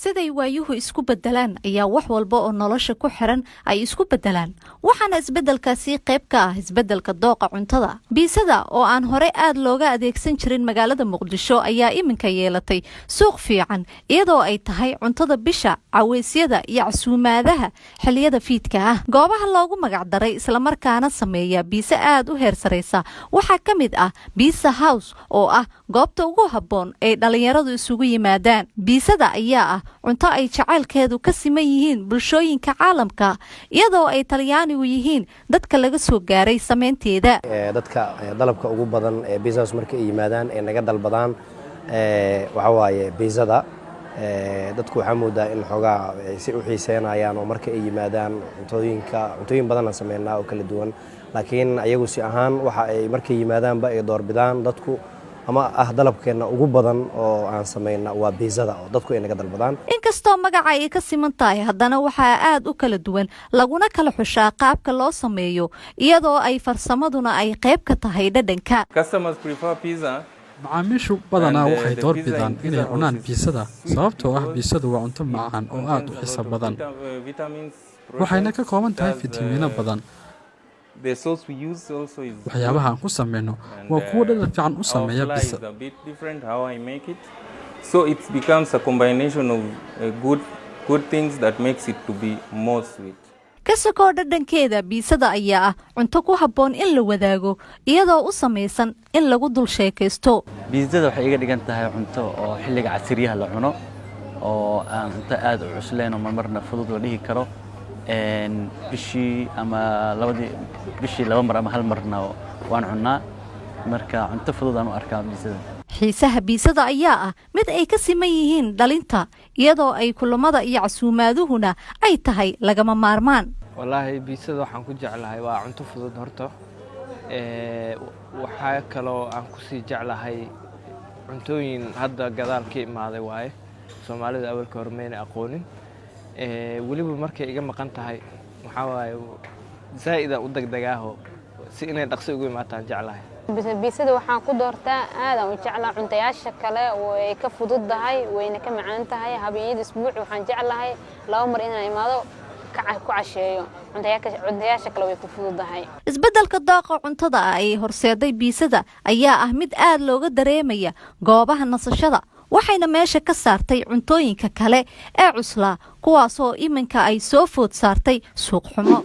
Siday waayuhu isku beddelaan ayaa wax walba oo nolosha ku xiran ay isku beddelaan, waxaana isbeddelkaasi qayb ka ah isbeddelka dooqa cuntada. Biisada oo aan hore aad looga adeegsan jirin magaalada Muqdisho ayaa iminka yeelatay suuq fiican, iyadoo ay tahay cuntada bisha, caweysyada iyo casuumaadaha xilliyada fiidka ah. Goobaha loogu magacdaray islamarkaana sameeya biise aad u heer saraysa waxaa ka mid ah Pizza House, oo ah goobta ugu habboon ay dhallinyaradu isugu yimaadaan. Biisada ayaa ah cunto ay jacaylkeedu ka siman yihiin bulshooyinka caalamka, iyadoo ay Talyaanigu yihiin dadka laga soo gaaray sameynteeda. Dadka dalabka ugu badan ee Pizza House marka ay yimaadaan ee naga dalbadaan waxaa waaye biizada. Dadku waxaa moodaa in xoogaa si u xiiseynayaan oo marka ay yimaadaan cuntooyinka, cuntooyin badan aan sameynaa oo kala duwan, laakiin ayagu si ahaan waxa ay markay yimaadaanba ay doorbidaan dadku ama ah dalabkeenna ugu badan oo aan samayna waa biizada oo dadku ay naga dalbadaan. Inkastoo magaca ay ka siman tahay, haddana waxaa aad u kala duwan laguna kala xushaa qaabka loo sameeyo, iyadoo ay farsamaduna ay qayb ka tahay dhadhanka. Macaamiishu badanaa waxay door bidaan inay cunaan biisada, sababtoo ah biisadu waa cunto macaan oo aad u xiiso badan, waxayna ka kooban tahay fitamiino badan. Waxyaabaha aan ku samayno waa kuwo dhadhan fiican u sameeya biisa. So it becomes a combination of good things that makes it to be more sweet. Ka sokoo dhadhankeeda, biisada ayaa ah cunto ku habboon in la wadaago, iyadoo u samaysan in lagu dul sheekaysto. Biisada waxay iga dhigan tahay cunto oo xilliga casiryaha la cuno, oo aan cunto aad u cuslayn oo marmarna fudud la dhihi karo. Bishii ama labadii bishii laba mar ama hal marna waan cunnaa. Marka cunto fudud aan u arkaa biisada. Xiisaha biisada ayaa ah mid ay ka siman yihiin dhalinta, iyadoo ay kulamada iyo casuumaaduhuna ay tahay lagama maarmaan. Wallaahi, biisada waxaan ku jeclahay waa cunto fudud horta. Waxaa kaloo aan kusii jeclahay cuntooyin hadda gadaal ka imaaday waaye, Soomaalida awalka hore mayna aqoonin. Weliba markay iga maqan tahay, waxaa waaye zaa'idaan u degdegaaho si inay dhaqso ugu imaataan jeclahay. Biisada waxaan ku doortaa aadaan u jeclaa cuntayaasha kale, way ka fududahay, wayna ka macaan tahay. Habeenyada isbuuc waxaan jeclahay laba mar inaan imaado ku casheeyo. Cuntayaasha kale way ku fududahay. Isbeddelka dooqa cuntada ay horseeday biisada ayaa ah mid aad looga dareemaya goobaha nasashada, waxayna meesha ka saartay cuntooyinka kale ee cuslaa, kuwaasoo iminka ay soo food saartay suuq xumo.